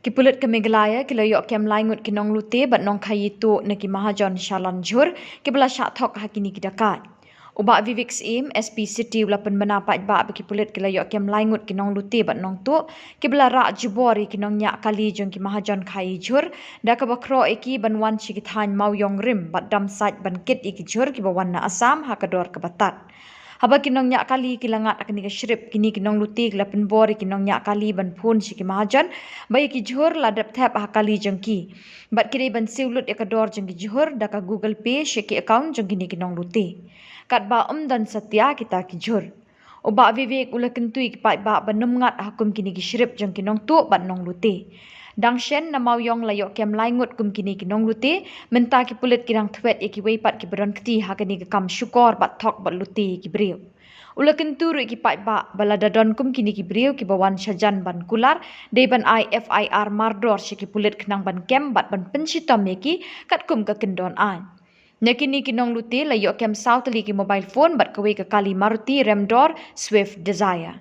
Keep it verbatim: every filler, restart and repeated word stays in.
Ki pulit ka Meghalaya ki la ïoh kem lai ngut ki nonglute bad nongkhaii tuh na ki mahajon Shalan Jhur kiba la shah thok ha kine ki dakaid. U Bah Vivek Syiem, S P City, u la pynbna paidbah ba ki pulit ki la ïoh kem lai ngut ki nonglute bad nongtuh kiba la rah jubor ïa ki nongñiah kali jong ki mahajon khaii jhur da kaba khroh ïa ki ban wan sha ki thaiñ Mawïong rim bad dam sait ban kit ïa ki jhur kiba wan na Assam ha ka dor kaba tad. Haba ki nongñiah kali ki la ngat ha kane ka shrip, kine ki nonglute ki la pynbor ïa ki nongñiah kali ban phone sha ki mahajon ba ïa ki jhur la dep thep ha kali jong ki bad ki dei ban siew lut ïa ka dor jong ki jhur da ka Google Pay sha ki account jong kine ki nonglute. Katba ym don satia kita ki jhur. U Bah Vivek u la kyntu ïa ki paidbah ban ym ngat ha kum kine ki shrip jong ki nongtuh bad nonglute. Dang shen, na Mawïong la ïoh kem lai ngut kum kine ki nonglute, mynta ki pulit ki dang thwet ïa kiwei pat kiba don kti ha kane ka kam shukor bad thok bad lute ïa ki briew. U la kyntu ruh ïa ki paidbah ba lada don kum kine ki briew kiba wan shajan ban kular, dei ban ai F I R mardor sha ki pulit khnang ban kem bad ban pynshitom ïa ki katkum ka kyndon aiñ. Na kine ki nonglute la ïoh kem saw tylli ki mobile phone bad kawei ka kali Maruti rem dor Swift Dzire.